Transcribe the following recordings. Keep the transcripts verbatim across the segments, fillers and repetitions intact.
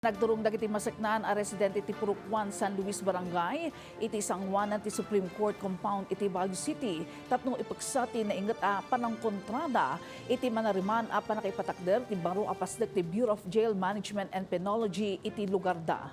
Nagturong dagiti maseknan a residente ti Purok One San Luis Barangay iti sangoanan ti Supreme Court Compound iti Baguio City tapno ipeksa ti nainget a panangkontrada iti manariman a pannakaipatakder ti baro a pasdek ti Bureau of Jail Management and Penology iti lugarda.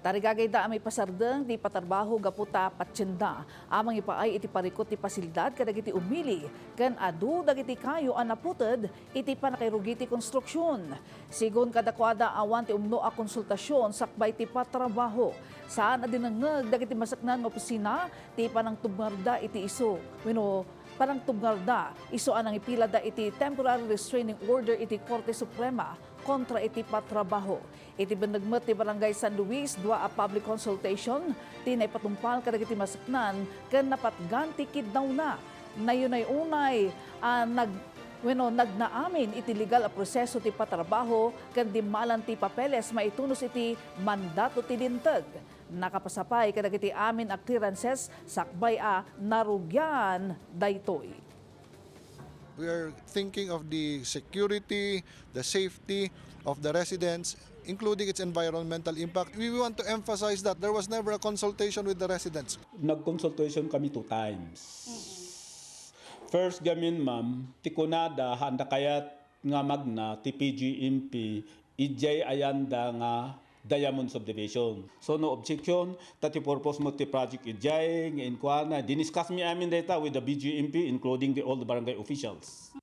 Tarigagayda a maipasardeng ti patarbaho gapu ta patienda a mangipaay iti parikut ti pasilidad kadagiti umili ken adu dagiti kayo a naputed iti pannakairugi ti konstruksion. Sigun kadakuada, awan ti umno a konsultasion sakbay ti patrabaho. Saan a dinengngeg dagiti maseknan nga opisina ti panangtubngarda iti isu wenno panangtubngarda isu a nangipilada iti temporary restraining order iti Korte Suprema kontra iti patrabaho. Iti benneg met ti Barangay San Luis, dua a public consultation ti naipatungpal kadagiti maseknan ken napatgan ti kiddawna. Nayunay-unay a nag-, wenno nagnaamin iti legal a proseso ti patrabaho ken dimmalan ti papeles maitunus iti mandato ti linteg. Nakapasapay kadagiti amin a clearances sakbay a narugian daytoy. We are thinking of the security, the safety of the residents, including its environmental impact. We want to emphasize that there was never a consultation with the residents. Nag-consultation kami two times. First gamin, ma'am, ti kunada, haanda kayat nga magna ti P G M P, idiay ayanda nga Diamond Subdivision. So, no objection, ta ti purpose mo ti project idiay nga inkuana, diniscuss mi amin dayta with the B G M P, including the all the barangay officials.